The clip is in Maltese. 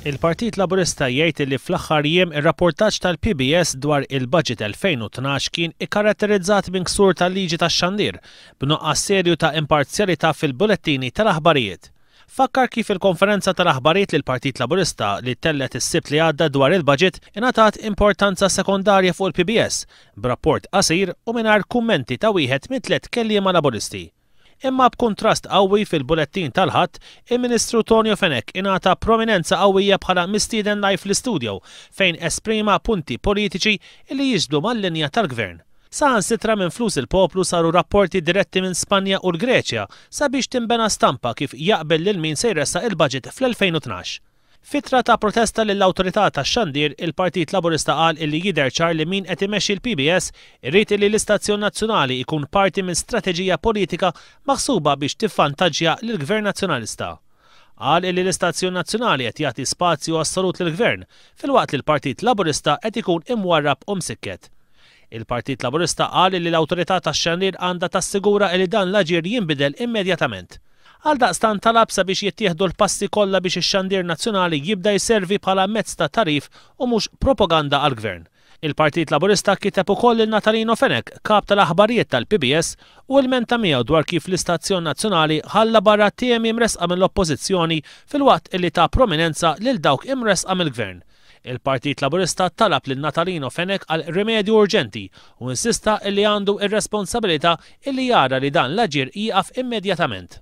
Il-Partit Laburista jgħid li fl-aħħar jiem ir-rapportaġġ tal-PBS dwar il-Budget 2012 kien ikkaratterizzat minn ksur tal-liġi tax-xandir, b'nuqqas serju ta' imparzjalità fil-bulettini tal-aħbarijiet. Fakkar kif il-konferenza tal-aħbarijiet li l-Partit Laburista li ttellgħet is-Sibt li għadda dwar il-Budget ingħatat importanza sekondarja fuq il-PBS, b'rapport qasir u mingħajr kummenti ta' wieħed mit-tlett kelliema Laburisti. Imma b'kuntrast qawwi fil-bulettin tal-Ħadd, il-Ministru Tonio Fenech ingħata prominenza qawwija bħala mistieden live fl-istudio fejn esprima punti politiċi li jiġbdu mal-linja tal-Gvern. Saħansitra minn flus il-poplu saru rapporti diretti minn Spanja u l-Greċja sabiex tinbena stampa kif jaqbel lil min se jressaq il-budget fl-2012. F'ittra ta' protesta lill-Awtorità tax-Xandir, il-Partit Laburista qal illi jidher ċar li min qed imexxi l-PBS irid illi l-istazzjon nazzjonali jkun parti minn strateġija politika maħsuba biex tivvantaġġja lill-Gvern Nazzjonalista. Qal illi l-istazzjon nazzjonali qed jagħti spazju assolut lill-Gvern, filwaqt li l-Partit Laburista qed ikun imwarrab u msikket. Il-Partit Laburista qal illi l-Awtorità tax-Xandir għandha tassigura illi dan l-aġir jinbidel immedjatament. Għaldaqstant talab sabiex jittieħdu l-passi kollha biex ix-xandir nazzjonali jibda jservi bħala mezz ta' tagħrif u mhux propaganda għall-Gvern. Il-Partit Laburista kiteb ukoll lil Natalino Fenech, Kap tal-Aħbarijiet tal-PBS, u ilmenta miegħu dwar kif l-istazzjon nazzjonali ħalla barra temi mressqa mill-Oppożizzjoni filwaqt illi ta prominenza lil dawk imressqa mill-Gvern. Il-Partit Laburista talab lil Natalino Fenech għal rimedju urġenti u insista illi għandu r-responsabilità illi jara li dan l-aġir jieqaf immedjatament.